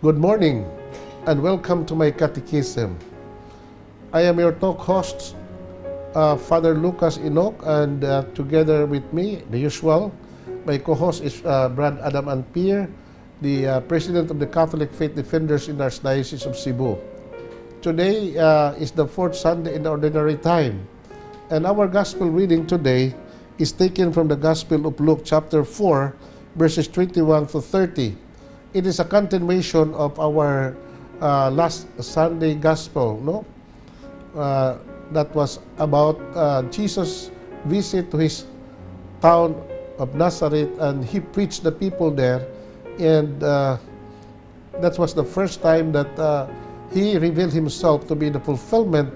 Good morning and welcome to My Catechism. I am your talk host, Father Lucas Inoc, and together with me, the usual, my co-host is Brad Adam and Pierre, the President of the Catholic Faith Defenders in the Archdiocese of Cebu. Today is the fourth Sunday in the Ordinary Time, and our Gospel reading today is taken from the Gospel of Luke chapter 4, verses 21 to 30. It is a continuation of our last Sunday Gospel, no? That was about Jesus' visit to his town of Nazareth, and he preached the people there, and that was the first time that he revealed himself to be the fulfillment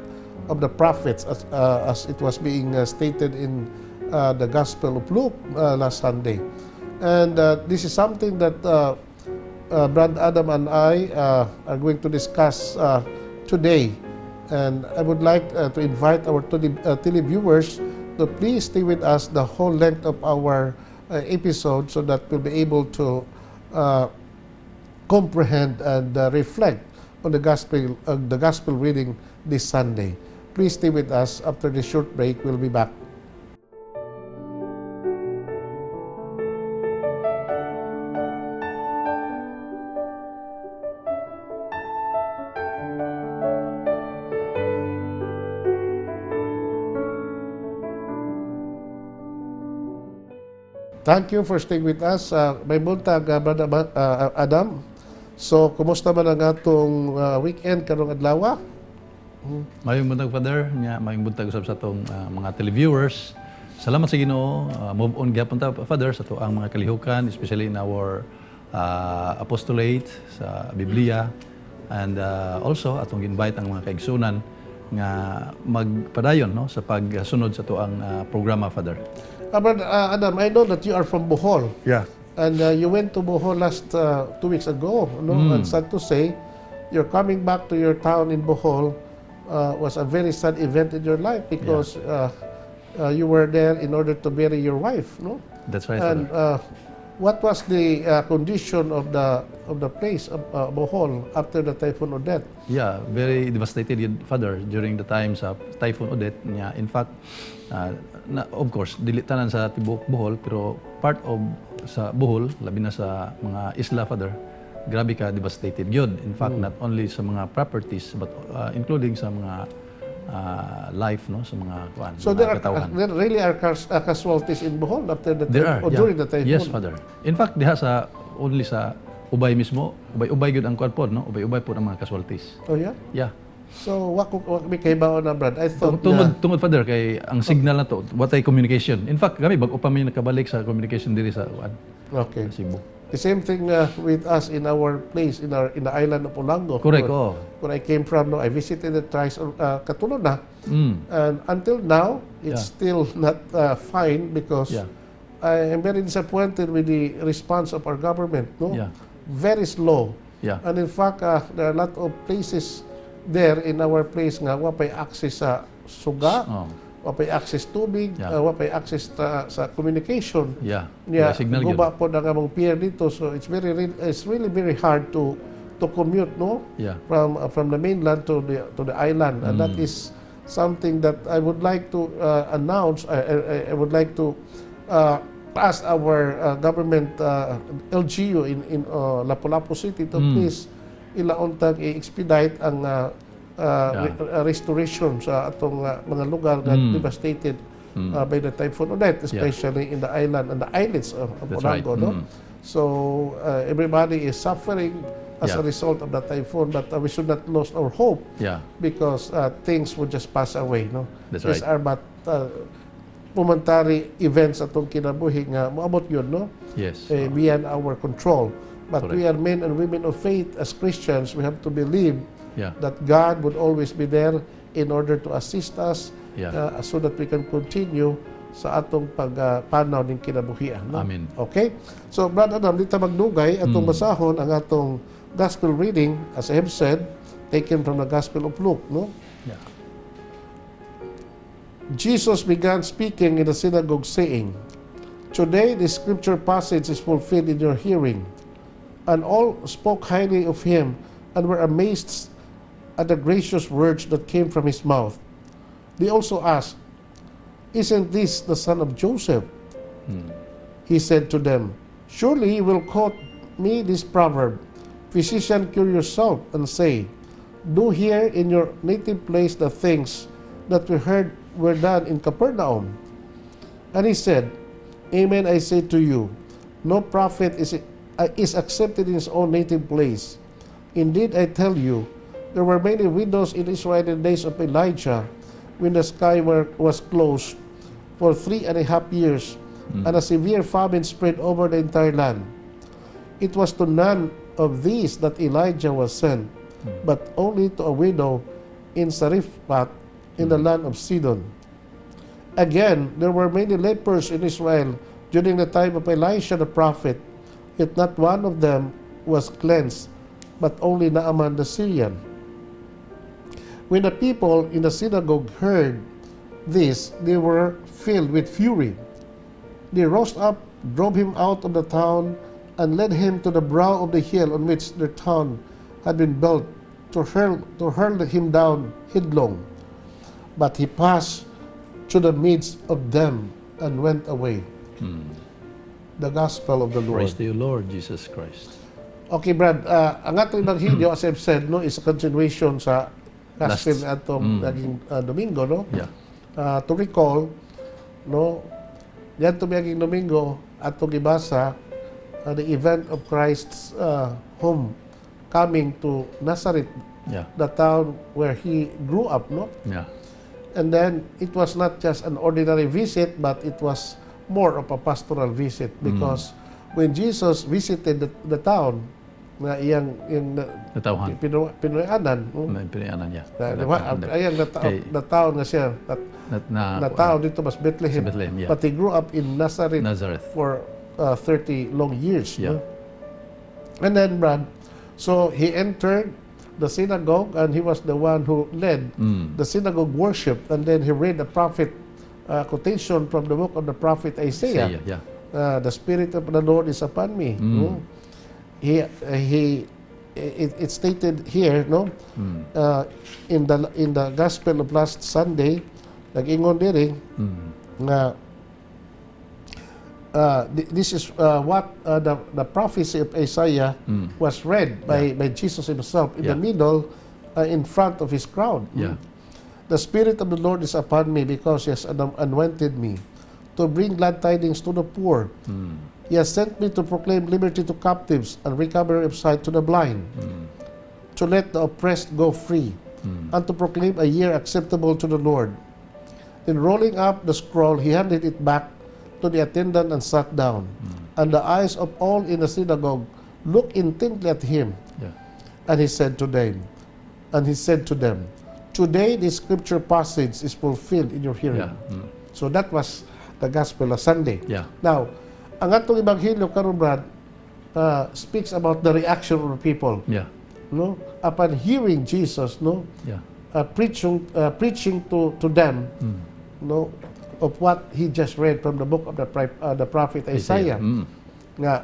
of the prophets, as it was being stated in the Gospel of Luke last Sunday. And this is something that Brad Adam and I are going to discuss today. And I would like to invite our televiewers to please stay with us the whole length of our episode, so that we'll be able to comprehend and reflect on the gospel reading this Sunday. Please stay with us. After this short break, we'll be back. Thank you for staying with us. May buntag, Brother Adam. So, kumusta man ang atong weekend karong adlaw? Mayong buntag, Father. Mayong buntag usab sa atong mga televiewers. Salamat sa Ginoo. Move on gyapon ta, Father, sa ang mga kalihukan, especially in our apostolate sa Biblia, and also atong invite ang mga kaigsunan nga magpadayon, no, sa pagsunod sa tuang programa, Father. Brother Adam, I know that you are from Bohol. Yeah. And you went to Bohol last 2 weeks ago. No? And sad to say, you're coming back to your town in Bohol was a very sad event in your life, because you were there in order to bury your wife. No? That's right. And what was the condition of the place of Bohol after the Typhoon Odette? Yeah, very devastated, Father, during the times of Typhoon Odette. Yeah, in fact, of course, dili tanan sa tibuok Bohol, pero part of sa Bohol, labi na sa mga isla, Father, grabe ka devastated yun. In fact, not only sa mga properties, but including sa mga life, no, sa mga kuan. So there really are casualties in Bohol after the typhoon, or during the typhoon? Yes, Father. In fact, diha sa only sa Ubay mismo, ubay gyud ang kuan pod, no? Ubay po ang mga casualties. Oh yeah? Yeah. So what may kaibaon na, Brad? I thought tungod, Father, kay ang signal na to, what ay communication. In fact, kami bago pa may nakabalik sa communication diri sa Cebu. The same thing with us in our place in the island of Olango. Correct. Where I came from, no, I visited the thrice katulad na. And until now, it's still not fine, because I am very disappointed with the response of our government. No, very slow. And in fact, there are a lot of places there in our place nga wapay access sa suga, wapay access tubig, wapay access sa communication. Signal guba po ang among pier dito, so it's really very hard to commute, no, from the mainland to the island, and that is something that I would like to announce. I would like to ask our government LGU in Lapu-Lapu City to please ilauntag i-expedite ang restoration sa atong mga lugar that devastated by the Typhoon Odette, especially in the island and the islets of Olango. No? So everybody is suffering as a result of the typhoon, but we should not lose our hope, because things would just pass away. No? These are but momentary events atong kinabuhi nga moabot yun, no? Beyond our control. But we are men and women of faith. As Christians, we have to believe that God would always be there in order to assist us, so that we can continue sa atong pagpanaw ng kinabuhian. No? Amen. Okay? So, Brad Adam, dito magdugay atong basahon ang atong gospel reading, as I have said, taken from the Gospel of Luke. No? Jesus began speaking in the synagogue, saying, "Today the scripture passage is fulfilled in your hearing." And all spoke highly of him and were amazed at the gracious words that came from his mouth. They also asked, "Isn't this the son of Joseph?" He said to them, "Surely you will quote me this proverb, 'Physician, cure yourself,' and say, 'Do here in your native place the things that we heard were done in Capernaum.' And he said, 'Amen, I say to you, no prophet is accepted in his own native place. Indeed, I tell you, there were many widows in Israel in the days of Elijah, when the sky was closed for 3.5 years, and a severe famine spread over the entire land. It was to none of these that Elijah was sent, but only to a widow in Sarephat in the land of Sidon. Again, there were many lepers in Israel during the time of Elisha the prophet, yet not one of them was cleansed, but only Naaman the Syrian." When the people in the synagogue heard this, they were filled with fury. They rose up, drove him out of the town, and led him to the brow of the hill on which their town had been built, to hurl him down headlong. But he passed through the midst of them and went away. The Gospel of the Lord. Praise to you, Lord Jesus Christ. Okay, Brad, ang atong Ebanghelyo, as I've said, no, is a continuation sa Gospel na atong naging Domingo, no? Yeah. To recall, no, yan to naging Domingo, atong ibasa the event of Christ's home coming to Nazareth, Yeah. the town where he grew up, no? Yeah. And then it was not just an ordinary visit, but it was more of a pastoral visit, because when Jesus visited the town na iyang Natawhan. pinuyanan, Pinayanan niya. ayang na town nga siya, na town dito mas Bethlehem. Sa Bethlehem, yeah. But he grew up in Nazareth, Nazareth. for 30 long years. Yeah. No? And then, Brad, so he entered the synagogue, and he was the one who led the synagogue worship, and then he read the prophet quotation from the book of the prophet Isaiah. Yeah. The Spirit of the Lord is upon me. No? It's stated here, no, in the Gospel of last Sunday, nag-ingon diri na this is what the prophecy of Isaiah was read by Jesus himself in the middle, in front of his crowd. Yeah. The Spirit of the Lord is upon me, because he has anointed me to bring glad tidings to the poor. He has sent me to proclaim liberty to captives and recovery of sight to the blind, to let the oppressed go free, and to proclaim a year acceptable to the Lord. Then rolling up the scroll, he handed it back to the attendant and sat down. And the eyes of all in the synagogue looked intently at him. Yeah. And he said to them, "Today this scripture passage is fulfilled in your hearing." Yeah. So that was the Gospel of Sunday. Yeah. Now, ang atong Ebanghelyo karon, Brad, speaks about the reaction of the people. Yeah. No, upon hearing Jesus, no, Yeah. preaching to them, no, of what he just read from the book of the prophet Isaiah. Nga,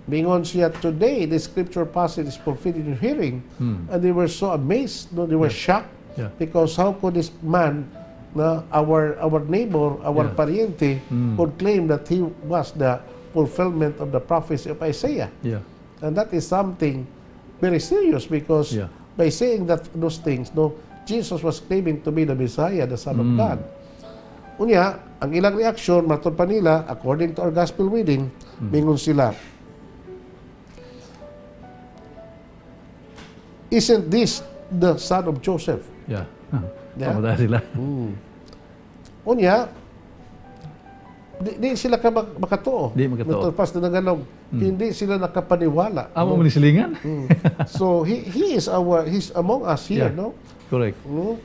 bingon siya, "Today the scripture passage is fulfilled in your hearing." And they were so amazed, no, they were shocked, because how could this man, na our neighbor, our pariente, could claim that he was the fulfillment of the prophecy of Isaiah? Yeah. And that is something very serious, because by saying those things, no, Jesus was claiming to be the Messiah, the Son of God. Unya, ang ilang reaksyon, matod pa nila, according to our gospel reading, mingon sila, "Isn't this the son of Joseph?" Yeah. Yeah. Pamatay sila. Unya, di sila makatuo. Di makatuo. Pas na nagalog, hindi sila nakapaniwala. Amo mo ni silingan? So he's among us here, no? Correct. No?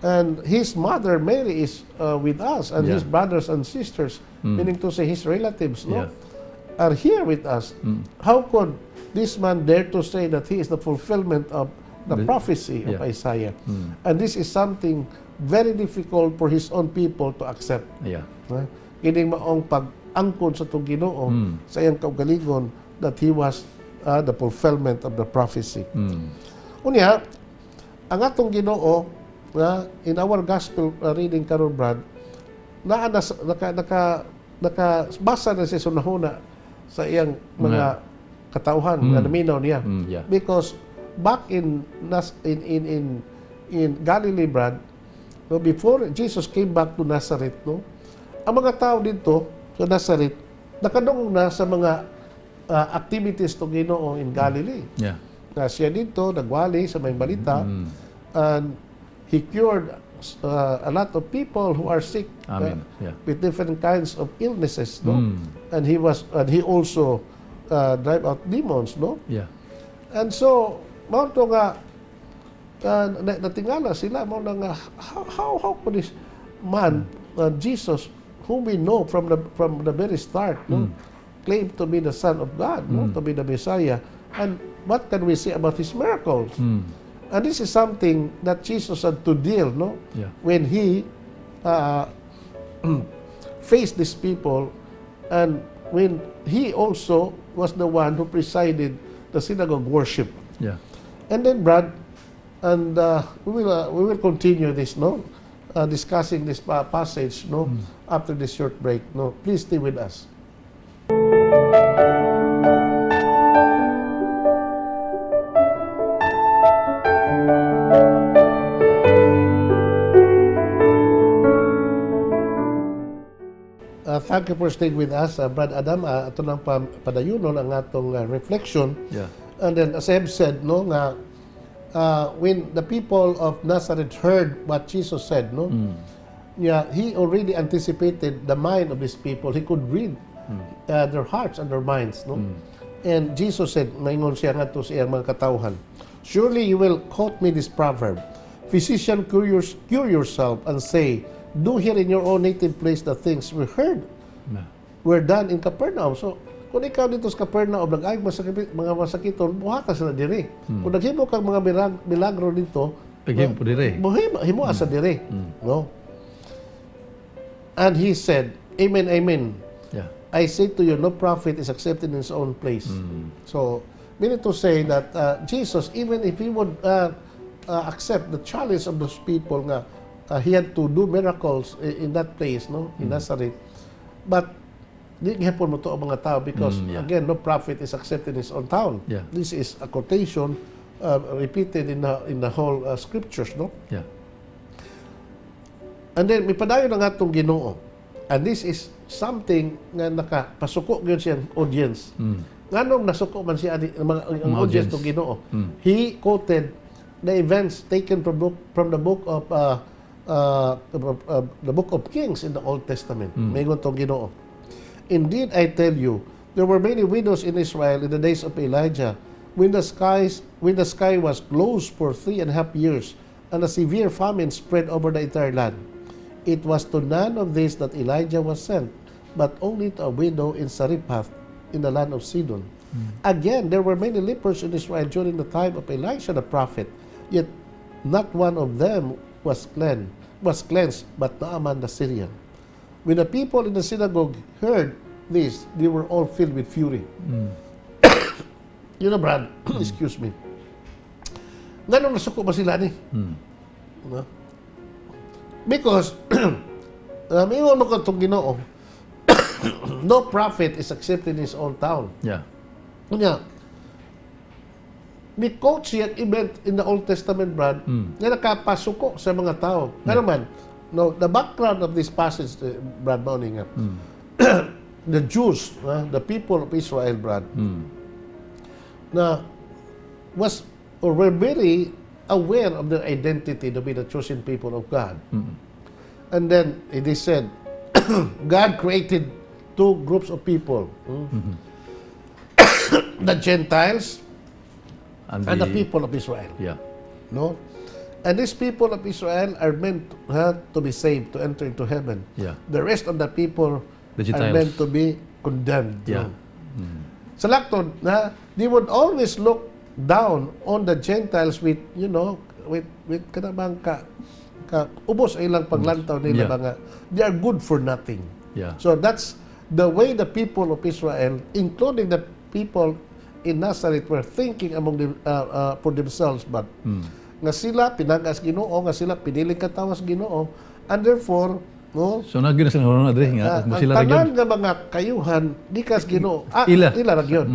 And his mother Mary is with us, and his brothers and sisters, meaning to say his relatives, no, are here with us. How could this man dare to say that he is the fulfillment of the prophecy of Isaiah? And this is something very difficult for his own people to accept. Yeah. Kining maong pag-angkon sa itong Ginoo sa iyang kaugalingon, that he was the fulfillment of the prophecy. Unya, ang atong Ginoo in our gospel reading karon, Brad, nakabasa na siya sunahuna sa iyang mga katauhan na naminaw niya. Yeah. Because back in Galilee, Brad, before Jesus came back to Nazareth, ang mga tao dito sa Nazareth nakadungog na sa mga activities to Ginoo in Galilee. Yeah. Na siya dito nagwali sa may balita, and he cured a lot of people who are sick with different kinds of illnesses, and he also drive out demons, Yeah. and so mao to nga natingala sila mo na nga how could this man Jesus, whom we know from the very start, claimed to be the Son of God, to be the Messiah, and what can we say about his miracles? And this is something that Jesus had to deal, when he faced these people, and when he also was the one who presided the synagogue worship. Yeah. And then, Brad, and we will continue this, discussing this passage, after this short break. Please stay with us. Thank you for staying with us, Brad Adam. Ito lang padayunon ang atong reflection. Yeah. And then, as I have said, nga when the people of Nazareth heard what Jesus said, he already anticipated the mind of these people. He could read their hearts and their minds. And Jesus said, maingon siya nga to sa iyang mga katauhan, surely you will quote me this proverb, physician, cure yourself and say, do here in your own native place the things we heard were done in Capernaum. So, kung ikaw dito sa Capernaum, nag-ayog mga masakiton, buhata sila diri. Kung naghimo kang mga milagro dito, Paghimo po diri. Himo asa diri. No? And he said, amen, amen. Yeah. I say to you, no prophet is accepted in his own place. So, meaning to say that Jesus, even if he would accept the challenge of those people, he had to do miracles in that place, in Nazareth. But di gihapon mo to ang mga tao because again, no prophet is accepted in his own town. Yeah. This is a quotation repeated in the whole scriptures, Yeah. And then may padayon ang atong Ginoo. And this is something nga nakapasuko gyud siyang audience. Nganong nasuko man siya ang audience ng Ginoo. He quoted the events taken from the book of the book of Kings in the Old Testament. Maygon tong Ginoo. Indeed, I tell you, there were many widows in Israel in the days of Elijah, when the sky was closed for 3.5 years, and a severe famine spread over the entire land. It was to none of these that Elijah was sent, but only to a widow in Sarephath, in the land of Sidon. Again, there were many lepers in Israel during the time of Elisha the prophet, yet not one of them was cleansed, but Naaman the Syrian. When the people in the synagogue heard this, they were all filled with fury. Brad, excuse me. Ganong nasuko ba sila ni? Because, mayroon mo ka itong Ginoo, no prophet is accepted in his own town. Yeah. Kunya, may quote siya event in the Old Testament, Brad, na nakapasuko sa mga tao. Ano man, the background of this passage, Brad, mauning nga, the Jews, the people of Israel, Brad, na were very aware of their identity to be the chosen people of God. And then it is said, God created two groups of people. The Gentiles and the people of Israel. Yeah. No? And these people of Israel are meant to be saved, to enter into heaven. Yeah. The rest of the people The are Gentiles. meant to be condemned. Yeah. Sa lakton, they would always look down on the Gentiles with kanabang ubos ay lang paglantaw nila mga they are good for nothing. Yeah. So that's the way the people of Israel, including the people in Nazareth were thinking among for themselves, but nga sila pinagas Ginoo, nga sila piniling katawas Ginoo, and therefore, no, So nagin na sila na dre nga mo sila tanan ra nga mga kayuhan di kas Ginoo. Ila. Ra gyud.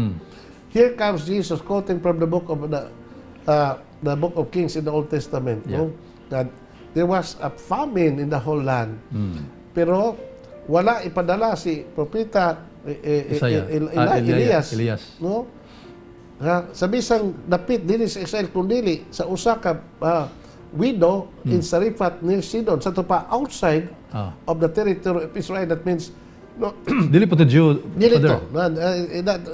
Here comes Jesus quoting from the book of the book of Kings in the Old Testament, no? That there was a famine in the whole land. Pero wala ipadala si propeta Elias, no? Sa bisang dapit dinhi sa Israel kundi sa usa ka widow in Sarephat near Sidon, sa pa outside of the territory of Israel. That means no, dili po to Jew. dili to.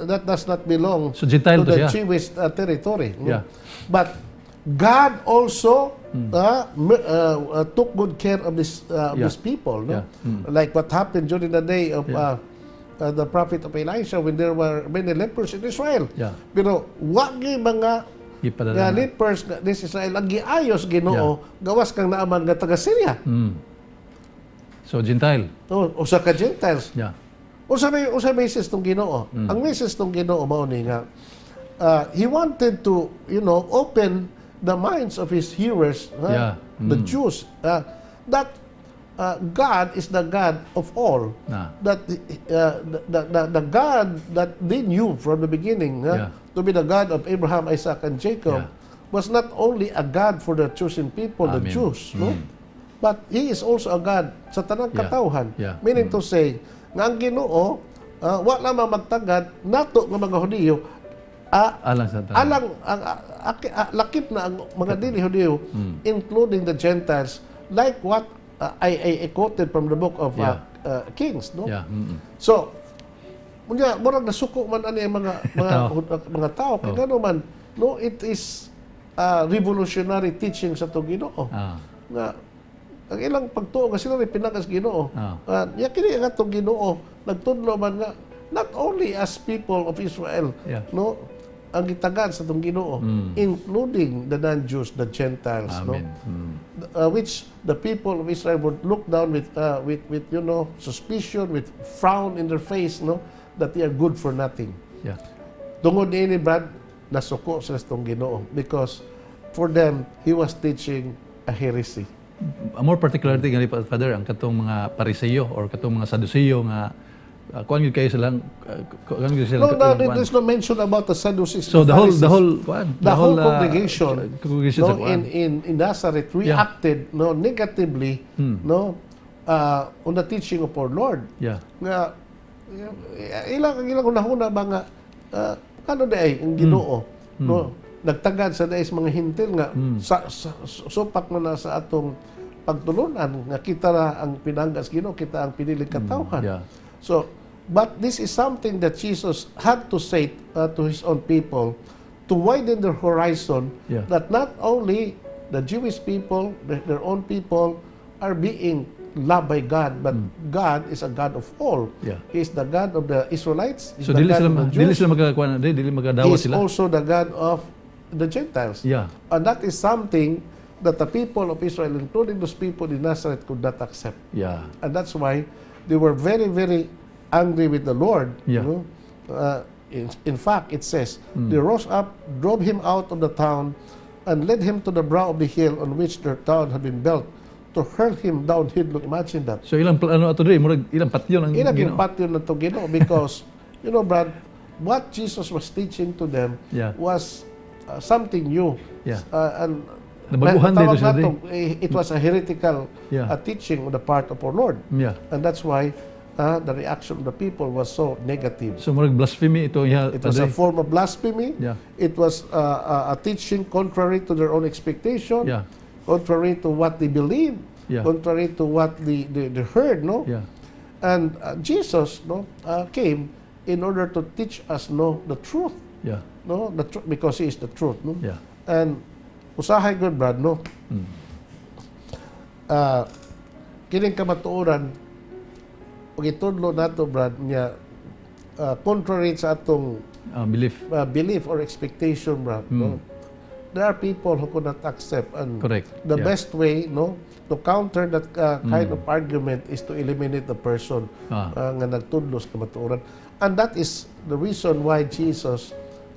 That does not belong So Gentile to to the siya. Jewish territory. No? Yeah. But God also took good care of these people. No? Like what happened during the day of the prophet of Elisha when there were many lepers in Israel. Yeah. Pero wag mga Ipadala. lepers nga this Israel ang giayos Ginoo gawas kang naaman nga taga Syria. So Gentile. O sa ka Gentiles. Yeah. Usa may message tong Ginoo. Ang message tong Ginoo mao ni nga he wanted to, open the minds of his hearers, the Jews, that God is the God of all. That the God that they knew from the beginning to be the God of Abraham, Isaac, and Jacob was not only a God for the chosen people, the Jews, no? But He is also a God sa tanang katawhan. Meaning to say, nga ang Ginoo, wala magtagad nato nga mga Hudiyo, lakip na ang mga dili Hudiyo, including the Gentiles, like what I quoted from the book of Kings, no? So, murag nasuko man ani mga tao kay ngano man, no, it is revolutionary teaching sa to Ginoo. Nga ang ilang pagtuo nga sila rin pinagas Ginoo. Kini nga to Ginoo nagtudlo man nga not only as people of Israel, no, ang gitagad sa tong Ginoo, including the non-Jews, the Gentiles, no, which the people of Israel would look down with suspicion, with frown in their face, no, that they are good for nothing. Tungod niini Brad, nasuko sa tong Ginoo because for them he was teaching a heresy. A more particularity gani Father ang katong mga Pariseyo or katong mga Saduceyo nga kuan gyud kayo silang there's no mention about the Sadducees. So the whole congregation in Nazareth reacted negatively on the teaching of our Lord. Nga ilang hunahuna ba nga ano day ang Ginoo, no, nagtagad sa days mga hintil nga supak na sa atong pagtulunan nga kita ra ang pinanggas Ginoo, kita ang piniling katawhan. So but this is something that Jesus had to say to his own people to widen their horizon, that not only the Jewish people, their own people are being loved by God, but God is a God of all. He is the God of the Israelites. So dili sila magkakuan, dili magadawa He is sila. also the God of the Gentiles. And that is something that the people of Israel, including those people in Nazareth, could not accept. And that's why they were very, very angry with the Lord. In fact, it says, they rose up, drove him out of the town, and led him to the brow of the hill on which their town had been built, to hurl him down headlong. Imagine that. So ilang ato diri murag ilang patyon ang Ginoo. Ilang patyon na to Ginoo because Brad, what Jesus was teaching to them was something new. And nabaguhan dito siya it was a heretical teaching on the part of our Lord. And that's why the reaction of the people was so negative. So murag blasphemy ito it was a form of blasphemy. It was a teaching contrary to their own expectation, contrary to what they believed, contrary to what they heard, no? And Jesus, came in order to teach us, the truth. No, because He is the truth, no? And usahay good Brad, no? Kining kamatuoran pag itudlo nato Brad niya contrary sa atong belief or expectation, Brad, no? There are people who could not accept, and the best way, to counter that kind of argument is to eliminate the person nga nagtudlos kamatuoran. And that is the reason why Jesus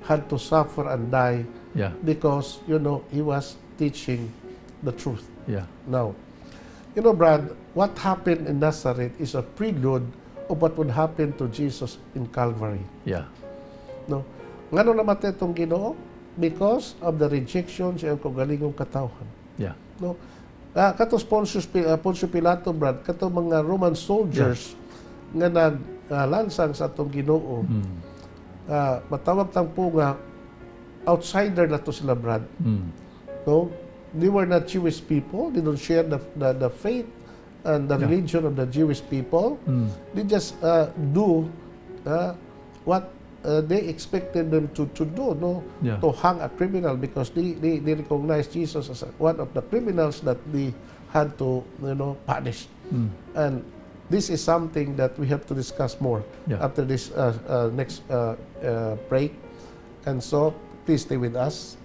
had to suffer and die Yeah. because, he was teaching the truth. Yeah. Now, Brad, what happened in Nazareth is a prelude of what would happen to Jesus in Calvary. Yeah. No? Ngano namatay itong Ginoo? Because of the rejection sa iyang kaugalingong katawhan. Yeah. No? Katos Pontius Pilato, Brad, kato mga Roman soldiers nga naglansang sa atong Ginoo. Matawag tang po nga outsider na to sila, Brad. No? They were not Jewish people. They don't share the faith and the religion of the Jewish people. They just do what they expected them to do, no? Yeah. To hang a criminal because they recognized Jesus as one of the criminals that they had to punish. And this is something that we have to discuss more after this next break. And so please stay with us.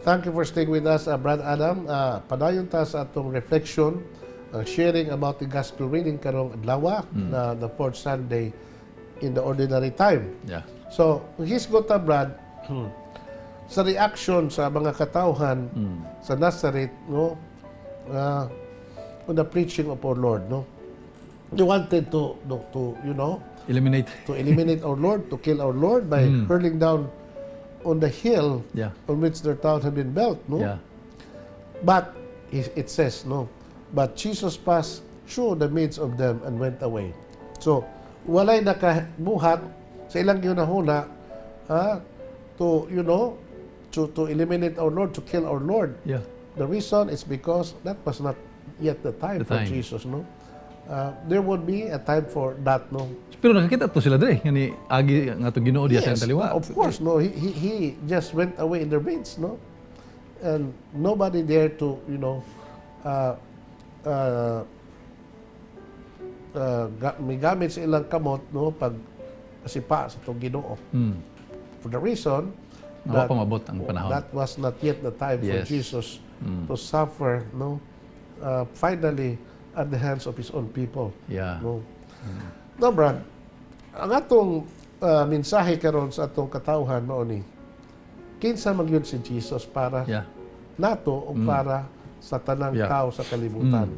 Thank you for staying with us, Brad Adam. Padayon ta sa atong reflection, sharing about the gospel reading karong adlaw na the fourth Sunday in the ordinary time. Yeah. So, his gota, Brad, sa reaction sa mga katawhan sa Nazareth, no, on the preaching of our Lord, no, they wanted to eliminate our Lord, to kill our Lord by hurling down on the hill on which their town had been built, no? Yeah. But it says, no, but Jesus passed through the midst of them and went away. So, walay nakabuhat sa ilang ginahuna to eliminate our Lord, to kill our Lord. Yeah. The reason is because that was not yet the time for Jesus, no? There would be a time for that, no? Pero nakakita to sila dire, yani agi nga to Ginoo diya sa taliwa. Of course, no. He just went away in their midst, no? And nobody there to, may gamit sa ilang kamot, no, pag sipa sa itong Ginoo. For the reason that pamabot ang panahon. That was not yet the time for Jesus to suffer, no, finally at the hands of his own people. Yeah. No. No, Brad, ang atong mensahe karon sa atong katawhan mao ni kinsa magyud si Jesus para nato o para sa tanang tao sa kalibutan.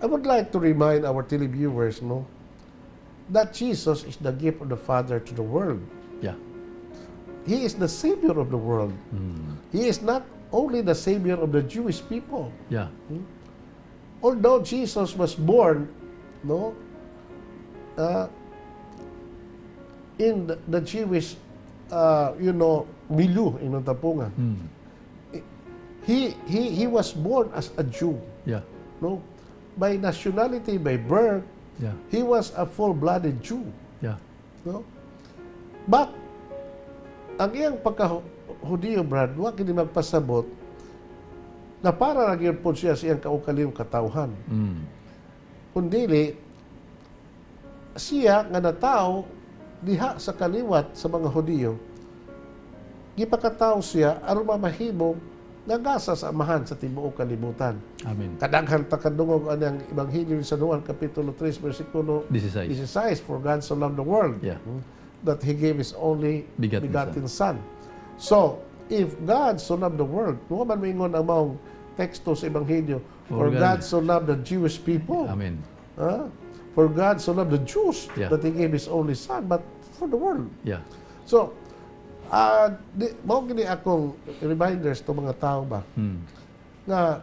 I would like to remind our televiewers, no, that Jesus is the gift of the Father to the world. Yeah. He is the Savior of the world. He is not only the Savior of the Jewish people. Yeah. Although Jesus was born, no, in the Jewish, milieu in Tapunga. He was born as a Jew. Yeah. No, by nationality, by birth, he was a full-blooded Jew. Yeah. No, but ang iyang pagka-Hudiyo, Brad, wa kini magpasabot na para nagyud po siya sa iyang kaukaliyong katawhan. Kundili siya nga natao diha sa kaliwat sa mga Hudiyo, gipakataw siya aron mamahimo nagasa sa amahan sa tibuok kalibutan. Amen. Kadaghan ta kadungog anang Ebanghelyo ni San Juan kapitulo 3 bersikulo 16. 16, for God so loved the world that he gave his only begotten son. So, if God so loved the world, no man moingon ang maong teksto sa Ebanghelyo, for God so loved the Jewish people. Amen. For God so loved the Jews that he gave his only son, but for the world. Yeah. So, mao gini akong reminders to mga tao ba nga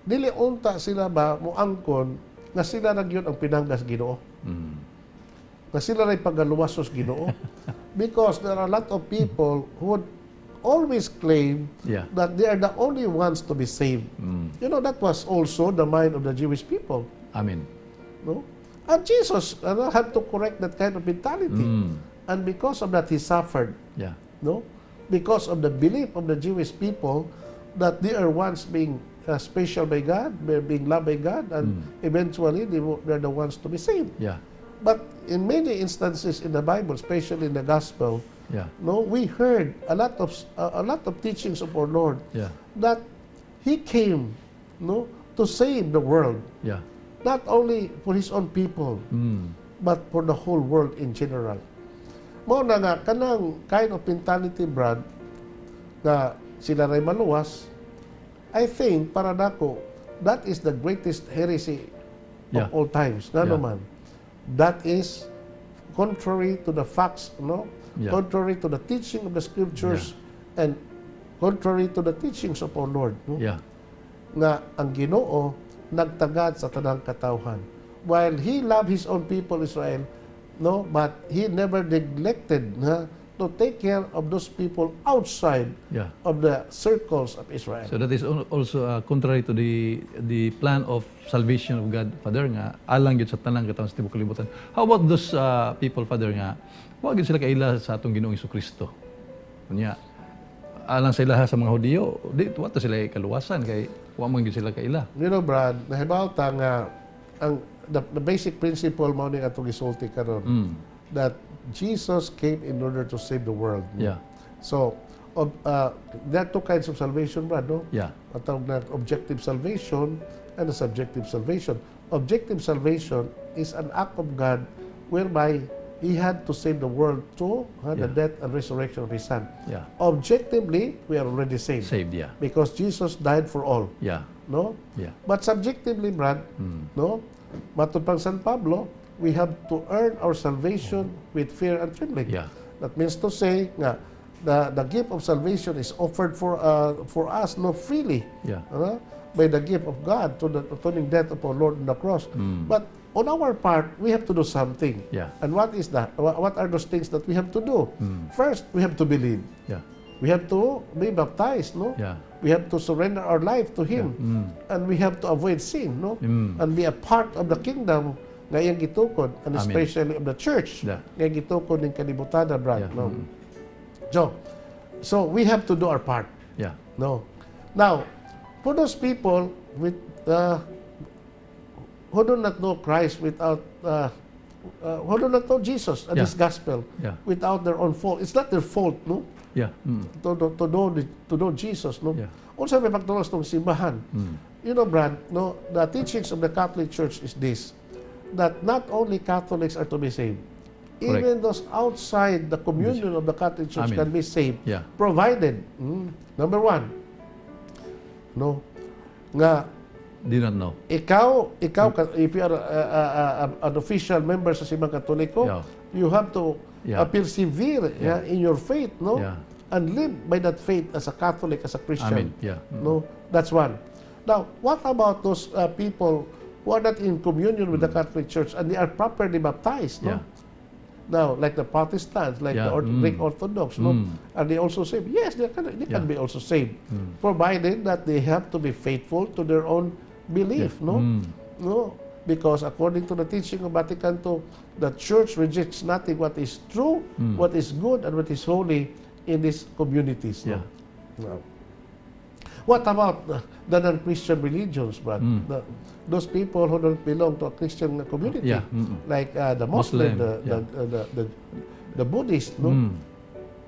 dili unta sila ba moangkon nga sila ra gyud ang pinanggas Ginoo, nga sila ray pagaluwasos Ginoo, because there are a lot of people who would always claim that they are the only ones to be saved. That was also the mind of the Jewish people. Amen. No? And Jesus had to correct that kind of mentality. And because of that, he suffered. Yeah. No? Because of the belief of the Jewish people that they are once being special by God, they're being loved by God, and eventually they're the ones to be saved. Yeah. But in many instances in the Bible, especially in the Gospel, Yeah. No, we heard a lot of teachings of our Lord Yeah. that He came, no, to save the world, Yeah. not only for His own people, Mm. but for the whole world in general. Mao na nga kanang kind of mentality, Brad, na sila ray maluwas. I think para nako that is the greatest heresy Yeah. of all times. Nga Yeah. naman, that is contrary to the facts, no? Yeah. Contrary to the teaching of the scriptures and contrary to the teachings of our Lord, no? Yeah. Nga ang Ginoo nagtagad sa tanang katawhan. While He loved His own people, Israel, no, but He never neglected to take care of those people outside Yeah. of the circles of Israel. So that is also contrary to the plan of salvation of God, Father, nga alang gyud sa tanang katawhan sa tibuok kalibutan. How about those people, Father, nga wa gyud sila kaila sa atong Ginoong Hesukristo? Kunya alang sa ilaha sa mga Hudiyo, di wato sila kaluwasan kay wa man gyud sila kaila. You know, Brad, nahibawta nga ang the basic principle mao ni atong gisulti karon, that Jesus came in order to save the world. Yeah. So, there are two kinds of salvation, Brad, no? Yeah. Atawag na objective salvation and a subjective salvation. Objective salvation is an act of God whereby He had to save the world through the death and resurrection of His Son. Yeah. Objectively, we are already saved. Saved, yeah. Because Jesus died for all. Yeah. No? Yeah. But subjectively, Brad, no? Matud pang San Pablo, we have to earn our salvation with fear and trembling. Yeah. That means to say nga the gift of salvation is offered for us no freely. Yeah. By the gift of God to the atoning death of our Lord on the cross. But on our part, we have to do something. Yeah. And what is that? What are those things that we have to do? First, we have to believe. Yeah. We have to be baptized, no? Yeah. We have to surrender our life to Him. And we have to avoid sin, no? And be a part of the kingdom nga iyang gitukod, and Amen. especially of the church Yeah. nga gitukod ng kalibutan, Brad, Yeah. no? So we have to do our part, Yeah. no? Now, for those people who do not know Christ who do not know Jesus and Yeah. His gospel Yeah. without their own fault. It's not their fault, no? Yeah. To know Jesus, no? Yeah. Also may pagtulos tong simbahan. You know, Brad, no, the teachings of the Catholic Church is this, that not only Catholics are to be saved, Correct. even those outside the communion of the Catholic Church Amen. can be saved, Yeah. provided, number one, no, nga Did not know. ikaw, if you are an official member sa Simbang Katoliko, Yeah. you have to Yeah. persevere in your faith, no? Yeah. And live by that faith as a Catholic, as a Christian. Amen. Yeah. No, that's one. Now, what about those people who are not in communion with the Catholic Church and they are properly baptized? No? Yeah. Now, like the Protestants, like Yeah. the Greek Orthodox, no? Are they also saved? Yes, they can Yeah. be also saved, provided that they have to be faithful to their own belief, no? No, because according to the teaching of Vatican II, the Church rejects nothing what is true, what is good, and what is holy in these communities. No? Yeah. No. What about the non-Christian religions, Brad? Those people who don't belong to a Christian community, Yeah. like the Muslim, Muslim, the Buddhist, no?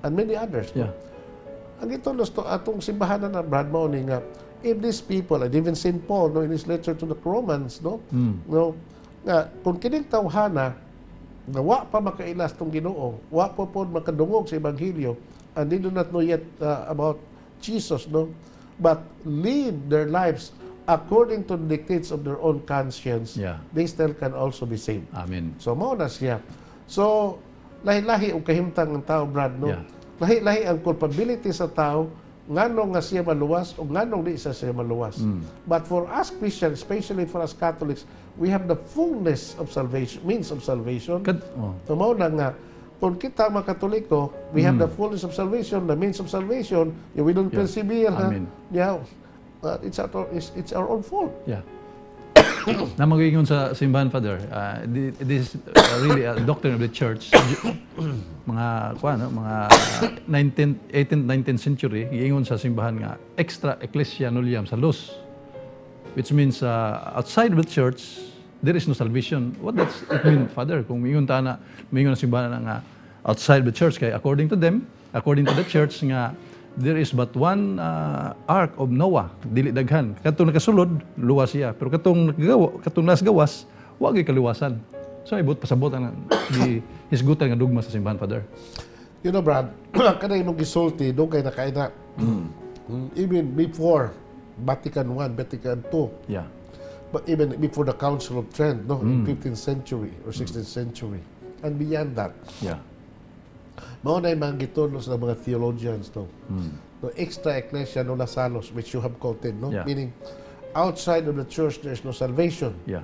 And many others. No? Yeah. Ang ito, atong simbahan na Brad, mao ni nga, if these people, and even St. Paul, no, in his letter to the Romans, no, no, nga, kung kining tawhana, na wa pa makailas tong Ginoo, wa pa po makadungog sa Ebanghelyo, and they do not know yet about Jesus, no, but live their lives according to the dictates of their own conscience, Yeah. they still can also be saved. Amen. So, mao na siya. So, lahi-lahi o kahimtang ng tao, Brad, no? Yeah. Lahi-lahi ang culpability sa tao, nganong nga siya maluwas o nganong di siya maluwas. But for us Christians, especially for us Catholics, we have the fullness of salvation, means of salvation. So, mao na nga, kung kita mga Katoliko, we have the fullness of salvation, the means of salvation, we don't Yeah. persevere, Amen. it's our own fault. Yeah. Na magiingon sa simbahan, Father, this is really a doctrine of the church. Mga mga 18th 19th century giingon sa simbahan nga extra ecclesia nullius salus, which means outside of the church there is no salvation. What does it mean, Father? Kung miingon ta na miingon sa simbahan na nga outside the church. Kaya according to them, according to the church nga, there is but one ark of Noah, dili daghan. Katong nakasulod, luwas siya. Pero katong nas gawas, wag kaliwasan. So ibot pasabot ang hisgutan nga dugma sa simbahan, Father. You know, Brad, kanay mong gisulti, doon kayo nakaina. Even before Vatican I, Vatican II, Yeah. but even before the Council of Trent, no, in 15th century or 16th century, and beyond that, Yeah. mao na yung mga gitunos ng mga theologians, no, no extra ecclesia no salos, which you have quoted, no, Yeah. meaning outside of the church there is no salvation. Yeah.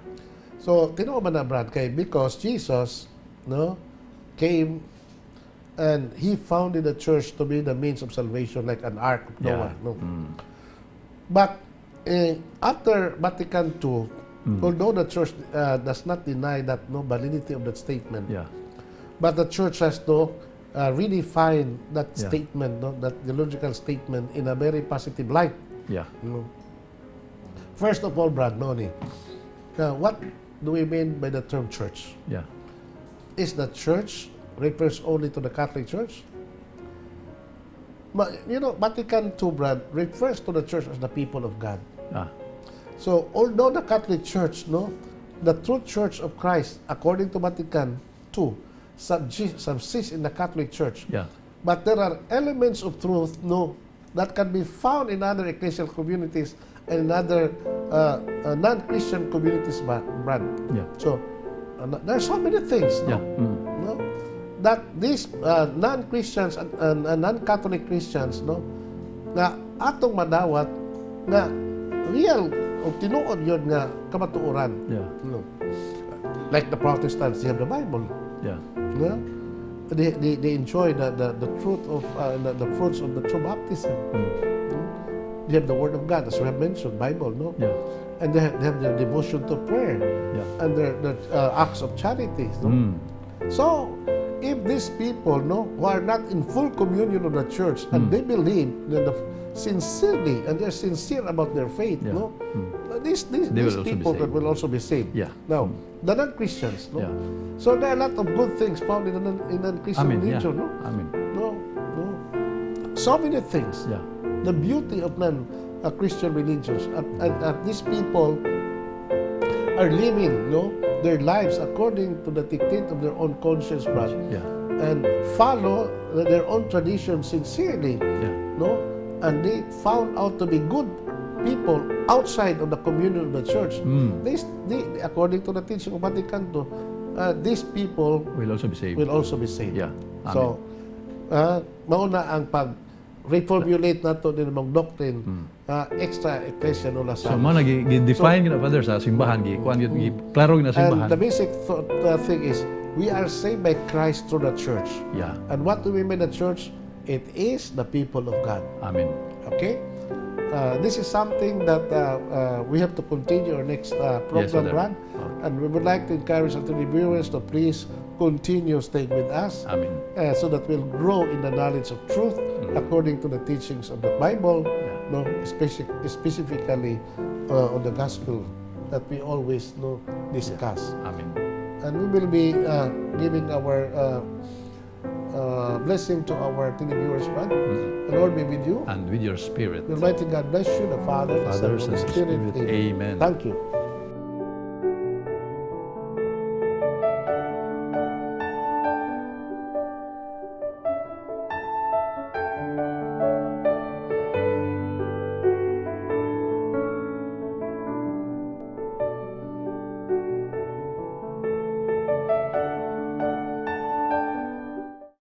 So tinuo man na, Brad, kay because Jesus, no, came and he founded the church to be the means of salvation, like an ark of Noah. Yeah. No? But after Vatican II, although the church does not deny that no validity of that statement, Yeah. but the church has to redefine that Yeah. statement, no, that theological statement, in a very positive light. Yeah. No? First of all, Brad, Noni, what do we mean by the term church? Yeah. Is the church refers only to the Catholic Church? But, you know, Vatican II, Brad, refers to the church as the people of God. Ah. So, although the Catholic Church, no, the true Church of Christ, according to Vatican II, subsists in the Catholic Church. Yeah. But there are elements of truth, no, that can be found in other ecclesial communities and in other non-Christian communities, Brad. Yeah. So, there are so many things, no? Yeah. No? That these non-Christians and non-Catholic Christians, no, nga atong madawat nga real o tinuod yun nga kamatuoran. Yeah. No? Like the Protestants, they have the Bible. Yeah. No? They enjoy the truth of the fruits of the true baptism. No? They have the Word of God, as we have mentioned, Bible, no? Yeah. And they have their devotion to prayer Yeah. and their acts of charity. No? So, if these people, no, who are not in full communion of the church and they believe sincerely and they're sincere about their faith, Yeah. no, these will also be people saved. will also be saved. Yeah. Now, the non-Christians, no. Yeah. So there are a lot of good things found in non-Christian Amen. Yeah. religion, no. Amen. No, no. So many things. Yeah. The beauty of non-Christian religions, and these people are living, no, their lives according to the dictate of their own conscience, brother, Yeah. and follow their own tradition sincerely, Yeah. no, and they found out to be good people outside of the communion of the church. They, according to the teaching of Vatican II, these people Will also be saved. will also be saved. Yeah. Amen. So, mauna ang pag-reformulate nato din ng doctrine, extra ecclesia no So, lasal. mo nag-define yun, Father, sa simbahan. Klaro yun na simbahan. And the basic thing is, we are saved by Christ through the church. Yeah. And what do we mean the church? It is the people of God. Amen. Okay? This is something that we have to continue our next program, Father. Brad. And we would like to encourage the viewers to please continue staying with us Amen. so that we'll grow in the knowledge of truth according to the teachings of the Bible, no, specifically on the gospel that we always discuss. Amen. And we will be giving our blessing to our televiewers, Brad. The Lord be with you. And with your spirit. The Almighty God bless you, the Father, the Son, Fathers and the and Spirit. Spirit. Amen. Thank you.